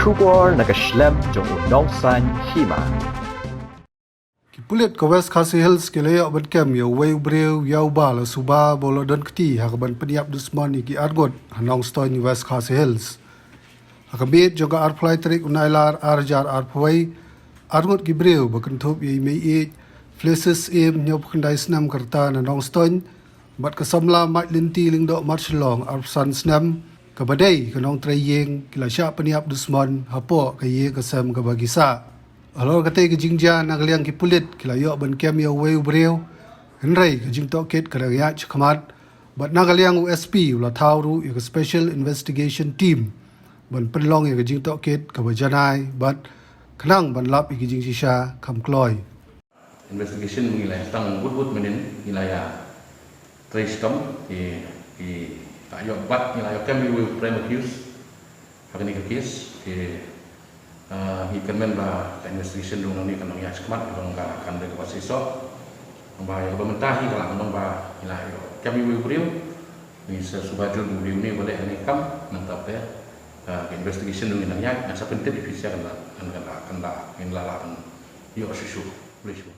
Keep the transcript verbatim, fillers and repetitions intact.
Khubor na ka shlem jong u nongsan hima. Ki pulit ka West Khasi Hills ki la ïoh ban kem ïa uwei u briew ïa uba la suba ba u la don kti ha kaban pynïap dusmon ïa ki arngut ha Nongstoiñ, West Khasi Hills. Ha ka miet jong ka arphew lai tarik u Nailar arhajar arphew wei, arngut ki briew ba kynthup ïa i Meiieit Flesis Im, hynñiewphew khyndai snem ka rta, na Nongstoiñ, bad ka samla Maitlynti Lyngdoh Marshallong, arphew san snem, kaba dei ka nongtrei ïing, ki la shah pynïap dusmon hapoh ka ïing ka sem kaba ki sah. Halor katei ka jingjia, na ka liang ki pulit ki la ïoh ban kem ïa uwei u briew, hynrei ka jingtohkit ka dang ïaid shakhmat, bad na ka liang u S P u la thaw ruh ïa ka Special Investigation Team ban pynlong ïa ka jingtohkit kaba janai bad khnang ban lap ïa ki jingshisha kham kloi. Investigation ngi la ïa tang bud bud mynnin, ngi la ïa trei shitom, ki, ki la ïoh bat, ngi la ïoh kem ïa u prime accused ha kane ka case. Ki, ah, ngi kyrmen ba ka investigation ruh nangne kan nang ïaid shakhmat, ka long ka, kan dei kaba shisha. Ba ïa kaba mynta hi ka la long ba ngi la ïoh kem ïa u briew, ngi sa suba jur u briew ne ba leh kane ka kam, nangta te, ah, ka investigation ruh ngi nang ïaid, ngan sa pyntip ïa phi sha kan la, kan, kan la, kan la, kan la lah ban ïoh shuh shuh. Khublei shibun.